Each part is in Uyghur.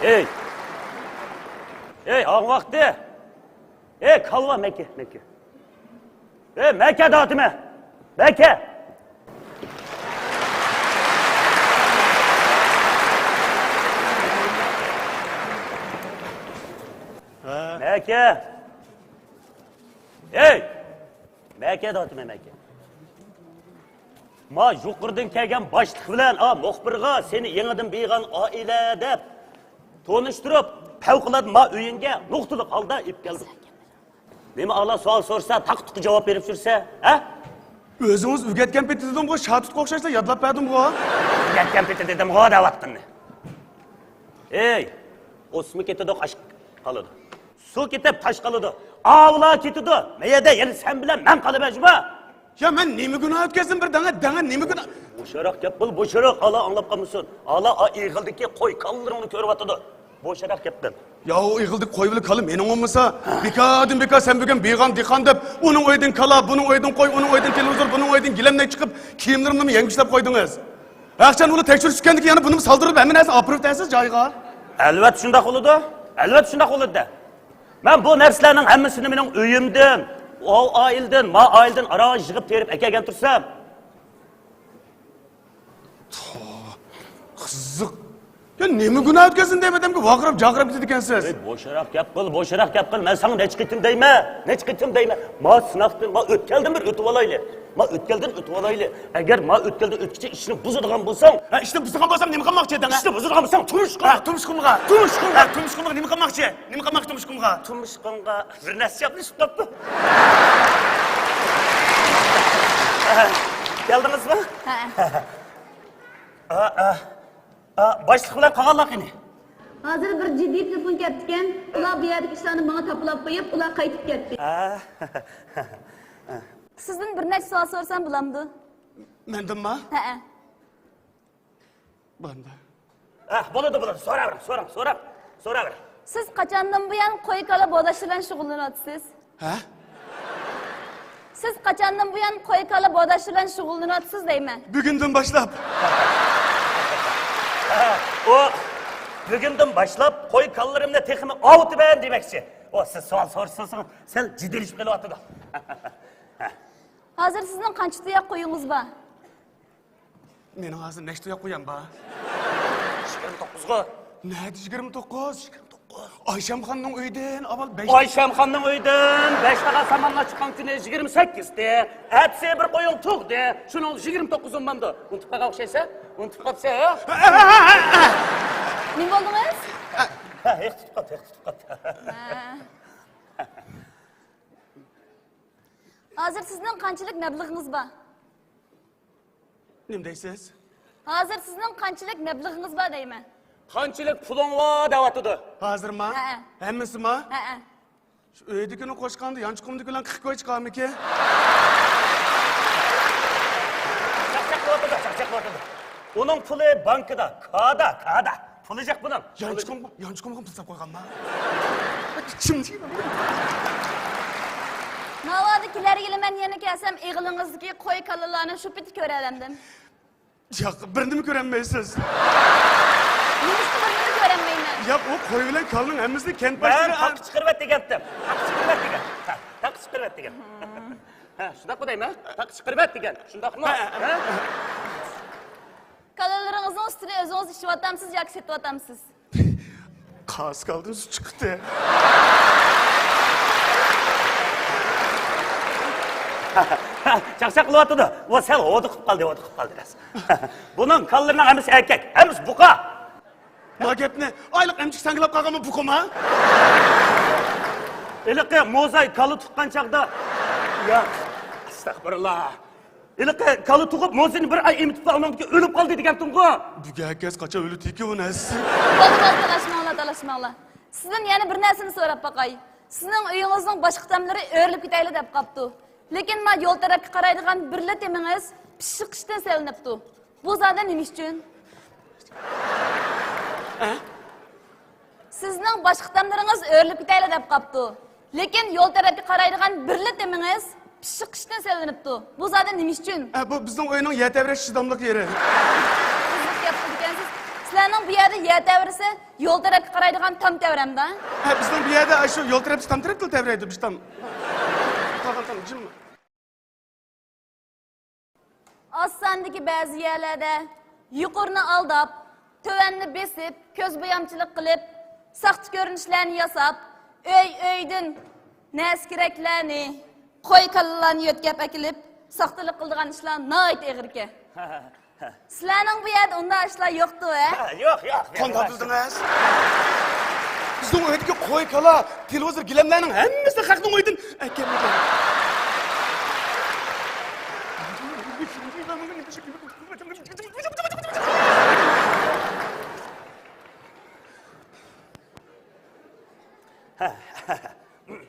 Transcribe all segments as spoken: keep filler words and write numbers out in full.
ھەي! ھەي، ھاڭ ۋاقتى! ھەي، كالۋا، مەككە، مەككە! ھەي، مەككە داتىمە! مەككە! مەككە! ھەي! مەككە داتىمە، مەككە! ما يۇقىرىدىن كەلگەن باشلىق بىلەن ئا مۇخبىرغا سېنى يېڭىدىن بىيغان ئائىلە دەپ تونۇشتۇرۇپ، پەۋقۇلئاددە ما ئۆيۈڭگە نۇقتىلىق ھالدا ئېلىپ كەلدۇق. نېمە ئالا سوئال سورىسا، تاقا-تۇقا جاۋاب بېرىپ يۈرسە، ھە؟ ئۆزىڭىز ئۆگەتكەن پېتى دېدىمغۇ، شاتۇتقا ئوخشاشلا يادلاپ بەردىمغۇ. ئۆگەتكەن پېتى دېدىمغۇ دەۋاتقىنىنى. ئەي، ئوسما كېتىدۇ، قاش قالىدۇ. سۇ كېتىپ، تاش قالىدۇ. ئاۋۇلا كېتىدۇ. مەيەردە يەنە سەن بىلەن مەن قالىمەن جۇما. يا، مەن نېمە گۇناھ ئۆتكەزدىم بىر دەڭە، دەڭە نېمە گۇناھ؟ بوشراق گەپ قىل، بوشراق. ئالا ئاڭلاپ قالمىسۇن. ئالا ئېغىلدىكى قوي كالىلىرىڭنى كۆرۈۋاتىدۇ. بوشراق گەپ قىل. يا، ئۇ ئېغىلدىكى قوي بىلەن كالا مېنىڭ بولمىسا، بىكاردىن بىكار سەن بۈگۈن بىغان دىخان دەپ، ئۇنىڭ ئۆيىدىن كالا، بۇنىڭ ئۆيىدىن قوي، ئۇنىڭ ئۆيىدىن تېلېۋىزور، بۇنىڭ ئۆيىدىن گىلەمنەك چىقىپ، كىيىملىرىمنىمۇ يەڭگۈشلەپ قويدىڭىز. ھەقچان ئۇلار تەكشۈرۈش چۈشكەندىن كېيىن يەنە بۇنىمۇ سالدۇرۇپ ھەممە نەرسىنى ئاپىرىپ تەسىز جايىغا. ئەلۋەتتە شۇنداق بولىدۇ. ئەلۋەتتە شۇنداق بولىدۇ. مەن بۇ نەرسىلەرنىڭ ھەممىسىنى مېنىڭ ئۆيۈمدىن، ئاۋۇ ئائىلىدىن، ما ئائىلىدىن ئاران يىغىپ تېرىپ ئەكەلگەن تۇرسام. قىزىق. يا نېمە گۇناھ ئۆتكەزدىم دەپ ئادەمگە ۋارقىراپ جارقىراپ كېتىدىكەنسىز. ئەي، بوشراق گەپ قىل، بوشراق گەپ قىل. مەن ساڭا نەچچە قېتىم دەيمەن، نەچچە قېتىم دەيمەن. ما سىناقتىن، ما ئۆتكەلدىن بىر ئۆتۈۋالايلى. ما ئۆتكەلدىن ئۆتۈۋالايلى. ئەگەر ما ئۆتكەلدىن ئۆتكۈچە ئىشنى بۇزىدىغان بولساڭ. ھە، ئىشنى بۇزىدىغان بولسام نېمە قىلماقچى ئىدىڭ، ھە؟ ئىشنى بۇزىدىغان بولساڭ تۇمشۇقۇمغا. ھە، تۇمشۇقۇمغا. تۇمشۇقۇمغا. ھە، تۇمشۇقۇمغا نېمە قىلماقچى؟ نېمە قىلماقچى تۇمشۇقۇمغا؟ تۇمشۇقۇمغا بىر نەرسە چاپلىشىپ قاپتۇ. كەلدىڭىزمۇ؟ ھە. ئا، ئا. ئا، باشلىق بىلەن قالغانلار قېنى؟ ھازىر بىر جىددىي تېلېفون كەپتىكەن. ئۇلار بۇ يەردىكى ئىشلارنى ماڭا تاپىلاپ قويۇپ، ئۇلار قايتىپ كەتتى. ئا. سىزدىن بىر نەچچە سوئال سورىسام بولامدۇ؟ مەندىنمۇ؟ ھەئە. بولدى. ئا، بولىدۇ، بولىدۇ. سوراۋېرىڭ، سوراڭ، سوراڭ، سوراۋېرىڭ. سىز قاچاندىن بۇيان قوي-كالا بوغداش بىلەن شۇغۇللىنىۋاتىسىز؟ ھە؟ سىز قاچاندىن بۇيان قوي-كالا بوغداش بىلەن شۇغۇللىنىۋاتىسىز دەيمەن. بۈگۈندىن باشلاپ. ئۇ بۈگۈندىن باشلاپ قوي-كالىلىرىمنى تېخىمۇ ئاۋۇتىمەن دېمەكچى. ئۇ سىز سوئال سورىسىڭىز سەل جىددىيلىشىپ قېلىۋاتىدۇ. ھازىر سىزنىڭ قانچە تۇياق قويىڭىز بار؟ مېنىڭ ھازىر نەچچە تۇياق قويام بار؟ يىگىرمە توققۇزغۇ. نەدە يىگىرمە توققۇز؟ يىگىرمە توققۇز. ئايشەمخاننىڭ ئۆيىدىن ئاۋۋال بەش. ئايشەمخاننىڭ ئۆيىدىن بەش تاغا سامانلار چىققان كۈنى يىگىرمە سەككىزدى. ئەتىسى بىر قويۇڭ تۇغدى. شۇنىڭ يىگىرمە توققۇزى بولمامدۇ؟ ئۇنتۇپ قالغان ئوخشايسەن. ئۇنتۇپ قاپسەن، ھە؟ نېمە بولدىڭىز؟ ھە، ھېق تۇتۇپ قاپتۇ، ھېق تۇتۇپ قاپتۇ. ھە. ھازىر سىزنىڭ قانچىلىك مەبلىغىڭىز بار؟ نېمە دەيسىز؟ ھازىر سىزنىڭ قانچىلىك مەبلىغىڭىز بار دەيمەن. قانچىلىك پۇلۇڭ بار دەۋاتىدۇ. ھازىرما؟ ھەئە. ھەممىسىما؟ ھەئە. شۇ ئۆيدىكىنى قوشقاندا يانچۇقۇمدىكى بىلەن قىرىق كوي چىقارمىكىن؟ چاقچاق قىلىۋاتىدۇ، چاقچاق قىلىۋاتىدۇ. ئۇنىڭ پۇلى بانكىدا، كادا، كادا. پۇلى جىق بۇنىڭ. يانچۇقۇمغا، يانچۇقۇمغا پۇل ساپ قويغانما؟ ئىچىم. ناۋادا كېلەر يىلى مەن يەنە كەلسەم، ئېغىلىڭىزدىكى قوي-كالىلارنى شۇ پېتى كۆرەلەمدىم. ياق، بىرنىمۇ كۆرەلمەيسىز. نېمىشقا بىرنىمۇ كۆرەلمەيمەن؟ ياق، ئۇ قوي بىلەن كالىنىڭ ھەممىسىنى كەنت باشلىقى. مەن تاقا چىقىرىۋەت دېگەنتىم. تاقا چىقىرىۋەت دېگەن. ھە، تاقا چىقىرىۋەت دېگەن. ھە، شۇنداقمۇ دەيمەن؟ تاقا چىقىرىۋەت دېگەن. شۇنداقمۇ؟ ھە، ھە. ھە؟ كالىلىرىڭىزنىڭ سۈتىنى ئۆزىڭىز ئىچىۋاتامسىز ياكى سېتىۋاتامسىز؟ قاسىكالدىن سۈت چىقتى. چاقچاق قىلىۋاتىدۇ. ئۇ سەل ھودۇقۇپ قالدى، ھودۇقۇپ قالدى راست. بۇنىڭ كالىلىرىنىڭ ھەممىسى ئەركەك، ھەممىسى بۇقا. ما گەپنى ئايلىق ئەمچىك سەڭگىلەپ قالغانمۇ بۇقىما؟ ھېلىقى موزاي كالا تۇغقان چاغدا. يا، ئەستەغپۇرۇللا. ھېلىقى كالا تۇغۇپ، موزىنى بىر ئاي ئېمىتىپلا، ئۇنىڭدىن كېيىن ئۆلۈپ قالدى دېگەنتىڭغۇ؟ بۈگەكەس قاچان ئۆلىدىكى ئۇ نەرسە؟ بولدى، بولدى، تالاشماڭلار، تالاشماڭلار. سىزدىن يەنە بىر نەرسىنى سوراپ باقاي. سىزنىڭ ئۆيىڭىزنىڭ باشقا تاملىرى ئۆرۈلۈپ كېتەيلى دەپ قاپتۇ. لېكىن ما يول تەرەپكە قارايدىغان بىرلا تېمىڭىز پىششىق ئىشتىن سېلىنىپتۇ. بۇ زادى نېمە ئۈچۈن؟ ھە؟ سىزنىڭ باشقا تاملىرىڭىز ئۆرۈلۈپ كېتەيلى دەپ قاپتۇ. لېكىن يول تەرەپكە قارايدىغان بىرلا تېمىڭىز پىششىق ئىشتىن سېلىنىپتۇ. بۇ زادى نېمە ئۈچۈن؟ ئە، بۇ بىزنىڭ ئۆينىڭ يەر تەۋرەشكە چىداملىق يېرى. قىزىق گەپ قىلىدىكەنسىز. سىلەرنىڭ بۇ يەردە يەر تەۋرىسە، يول تەرەپكە قارايدىغان تام تەۋرەمدۇ؟ ھە، بىزنىڭ بۇ يەردە ئاشۇ يول تەرەپتە تام تەرەپلا تەۋرەيدۇ، بىز تام. قالغان تام جىم. ئاز ساندىكى بەزى يەرلەردە يۇقىرىنى ئالداپ، تۆۋەننى بېسىپ، كۆز بويامچىلىق قىلىپ، ساختا كۆرۈنۈشلەرنى ياساپ، ئۆي-ئۆيدىن نەرسە-كېرەكلەرنى، قوي-كالىلارنى يۆتكەپ ئەكېلىپ، ساختىلىق قىلىدىغان ئىشلار ناھايىتى ئېغىركەن. سىلەرنىڭ بۇ يەردە ئۇنداق ئىشلار يوقتۇ، ھە؟ ھە، يوق، يوق. قانداق بىلدىڭىز؟ بىزنىڭ ئۆيدىكى قوي-كالا، تېلېۋىزور، گىلەملەرنىڭ ھەممىسىنى خەقنىڭ ئۆيىدىن ئەكەلمىگەن.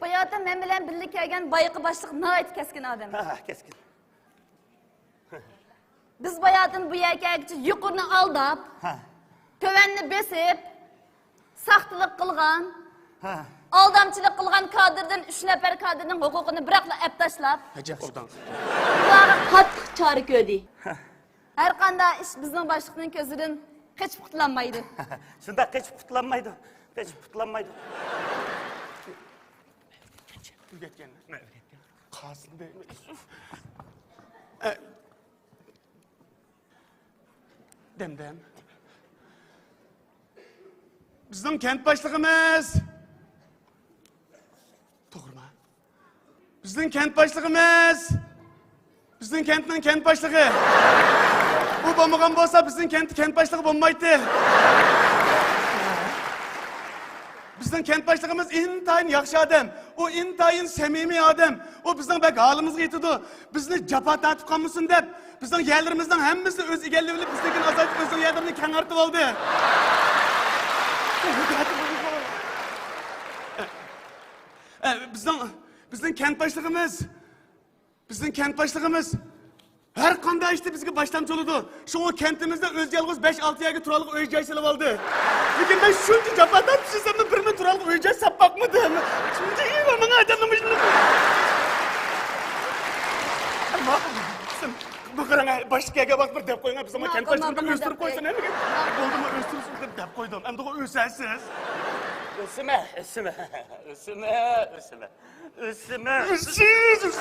باياتىن مەن بىلەن بىللە كەلگەن بايىقى باشلىق ناھايىتى كەسكىن ئادەم. ھە، كەسكىن. بىز باياتىن بۇ يەرگە كەلگۈچە يۇقىرىنى ئالداپ، ھە. تۆۋەننى بېسىپ، ساختىلىق قىلغان، ھە. ئالدامچىلىق قىلغان كادىردىن ئۈچ نەپەر كادىرنىڭ ھوقۇقىنى بىراقلا ئەپ تاشلاپ، ئەجەب ئوبدان. ئۇلارغا قاتتىق چارە كۆردى. ھە. ھەر قانداق ئىش بىزنىڭ باشلىقنىڭ كۆزىدىن قېچىپ قۇتۇلالمايدۇ. شۇنداق، قېچىپ قۇتۇلالمايدۇ. قېچىپ قۇتۇلالمايدۇ. ئۆگەتكەن. قاسىم دەيمەن. ئە، دەمدەم. بىزنىڭ كەنت باشلىقىمىز. توغرىما؟ بىزنىڭ كەنت باشلىقىمىز. بىزنىڭ كەنتنىڭ كەنت باشلىقى. ئۇ بولمىغان بولسا، بىزنىڭ كەنتتە كەنت باشلىقى بولمايتتى. بىزنىڭ كەنت باشلىقىمىز ئىنتايىن ياخشى ئادەم. ئۇ ئىنتايىن سەمىمىي ئادەم. ئۇ بىزنىڭ بەك ھالىمىزغا يېتىدۇ. بىزنى جاپا تارتىپ قالمىسۇن دەپ، بىزنىڭ يەرلىرىمىزنىڭ ھەممىسىنى ئۆزى ئىگىلىۋېلىپ، بىزنىڭكىنى ئازايتىپ، ئۆزىنىڭ يەرلىرىنى كەڭ ئارتىپ ئالدى. ئە، بىزنىڭ، بىزنىڭ كەنت باشلىقىمىز، بىزنىڭ كەنت باشلىقىمىز ھەر قانداق ئىشتا بىزگە باشلامچى بولىدۇ. شۇڭا كەنتىمىزدە ئۆزى يالغۇز بەش-ئالتە يەرگە تۇرالغۇ ئۆي-جاي سېلىۋالدى. لېكىن مەن شۇنچە جاپا تارتىپ ئىشلىسەممۇ، بىرمۇ تۇرالغۇ ئۆي-جاي ساپ باقمىدىم. شۇنچە ئىمانىڭ ئادەمنىڭ مۇشۇنداق. بۇ قاراڭ، باشقا يەرگە ۋاقىت بىر دەپ قويۇڭ، بىزنىڭ كەنت باشلىقىنى ئۆستۈرۈپ قويسۇن، ھەممىگە. بولدىمۇ، ئۆستۈرسۇن دەپ، دەپ قويدۇم. ئەمدىغۇ ئۆسەرسىز. ئۆسىمە، ئۆسىمە، ئۆسىمە، ئۆسىمە. ئۆسىمە. ئۆسىسىز، ئۆسىسىز.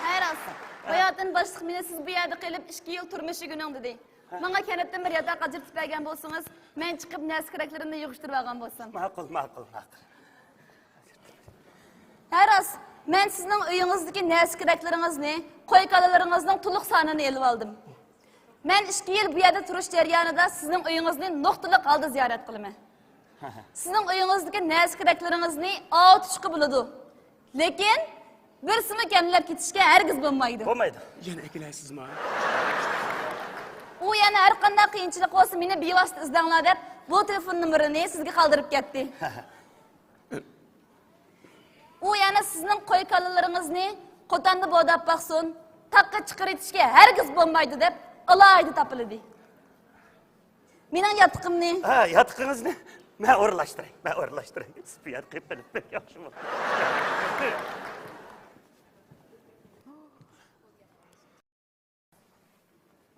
ھە، راست. باياتىن باشلىق مېنى سىز بۇ يەردە قېلىپ ئىككى يىل تۇرمىشىگىنىڭ دېدى. ماڭا كەنتتىن بىر ياتاق ئاجرىتىپ بەرگەن بولسىڭىز، مەن چىقىپ نەرسە-كېرەكلىرىمنى يىغىشتۇرۇپ ئالغان بولسام. ماقۇل، ماقۇل، ماقۇل. ھە، راست. مەن سىزنىڭ ئۆيىڭىزدىكى نەرسە-كېرەكلىرىڭىزنى، قوي-كالىلىرىڭىزنىڭ تولۇق سانىنى ئېلىۋالدىم. مەن ئىككى يىل بۇ يەردە تۇرۇش جەريانىدا سىزنىڭ ئۆيىڭىزنى نۇقتىلىق ھالدا زىيارەت قىلىمەن. سىزنىڭ ئۆيىڭىزدىكى نەرسە-كېرەكلىرىڭىزنى ئاۋۇتۇشقا بولىدۇ. لېكىن بىرسىمۇ كەملەپ كېتىشكە ھەرگىز بولمايدۇ. بولمايدۇ. يەنە ئەكېلەرسىزما؟ ئۇ يەنە ھەر قانداق قىيىنچىلىق بولسا مېنى بىۋاسىتە ئىزدەڭلار دەپ، بۇ تېلېفون نومۇرىنى سىزگە قالدۇرۇپ كەتتى. ئۇ يەنە سىزنىڭ قوي-كالىلىرىڭىزنى قوتاندا بورداپ باقسۇن، تاغقا چىقىرىۋېتىشكە ھەرگىز بولمايدۇ دەپ ئالاھىدە تاپىلىدى. مېنىڭ ياتىقىمنى. ھە، ياتىقىڭىزنى مەن ئورۇنلاشتۇراي، مەن ئورۇنلاشتۇراي. سىز بۇ يەردە قېلىپ بەك ياخشى بولدى.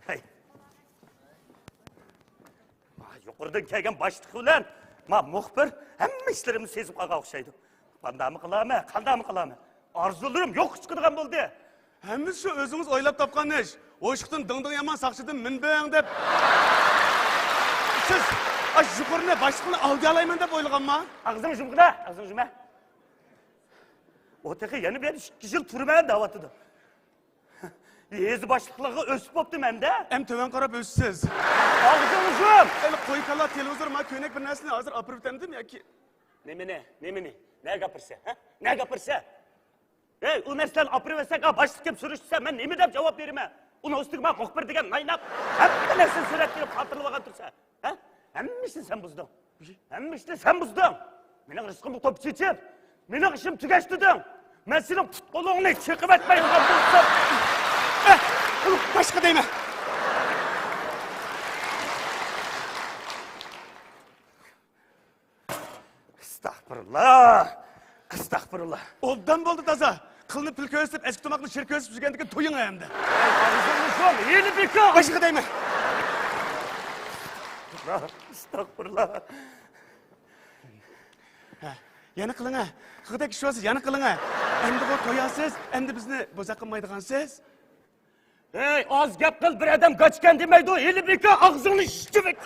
ھەي. ما يۇقىرىدىن كەلگەن باشلىق بىلەن ما مۇخبىر ھەممە ئىشلىرىمنى سېزىپ قالغان ئوخشايدۇ. قانداقمۇ قىلامەن، قانداقمۇ قىلامەن؟ ئارزۇلىرىم يوققا چىقىدىغان بولدى. ھەممىسى شۇ ئۆزىڭىز ئويلاپ تاپقان ئىش. ئوشۇقتىن دىڭ دىڭ يامان، ساقچىدىن مىن بىڭ دەپ. سىز ئاشۇ يۇقىرىنى باشلىقنى ئالدىيالايمەن دەپ ئويلىغانما؟ ئاغزىڭنى جۇمغىنا، ئاغزىڭنى جۇمە. ئۇ تېخى يەنە بىر ئىككى يىل تۈرمە دەۋاتىدۇ. يېزا باشلىقلىقىغا ئۆسۈپ بوپتۇ مەندە. ئەم تۆۋەن قاراپ ئۆسىسىز. ئاغزىڭنى جۇم! ئەلى قوي كالا، تېلېۋىزور، ما كۆينەك بىر نەرسىنى ھازىر ئاپىرىۋېتەمدىم ياكى؟ نېمىنى؟ نېمىنى؟ نەگە ئاپىرىسەن؟ ھە؟ نەگە ئاپىرىسەن؟ ئەي، ئۇ نەرسىلەرنى ئاپىرىۋەتسەك، ھا، باشلىق كېلىپ سۈرۈشتۈرسە، مەن نېمە دەپ جاۋاب بېرىمەن؟ ئۇنىڭ ئۈستىگە ما مۇخبىر دېگەن نايناپ، ھەممە نەرسىنى سۈرەتكە ئېلىپ خاتىرىلىۋالغان تۇرسا، ھە؟ ھەممە ئىشنى سەن بۇزدۇڭ. ھەممە ئىشنى سەن بۇزدۇڭ. مېنىڭ رىزقىمغا توپا چېچىپ، مېنىڭ ئىشىمنى تۈگەشتۈردۈڭ. مەن سېنىڭ پۇت-قولۇڭنى چېقىۋەتمەيدىغان بولسام، ئە، باشقا دەيمەن. ئەستەغپۇرۇللا! ئەستەغپۇرۇللا! ئوبدان بولدى تازا! قىلنى پىل كۆرسىتىپ، ئەسكى تاماقنى شىر كۆرسىتىپ يۈرگەندىكىن تويۇڭ ئەمدى. ئاغزىڭنى جۇم، ھىيلە بىكار! باشقا دەيمەن! ئەستەغپۇرۇللا. ھە، يەنە قىلىڭە. خىغدەك ئىشۋالسىز، يەنە قىلىڭە. ئەمدىغۇ توياسىز، ئەمدى بىزنى بوزەك قىلمايدىغانسىز. ھەي، ئاز گەپ قىل، بىر ئادەم گاچكەن دېمەيدۇ، ھېلى بىكار ئاغزىڭنى شىشچىۋېت.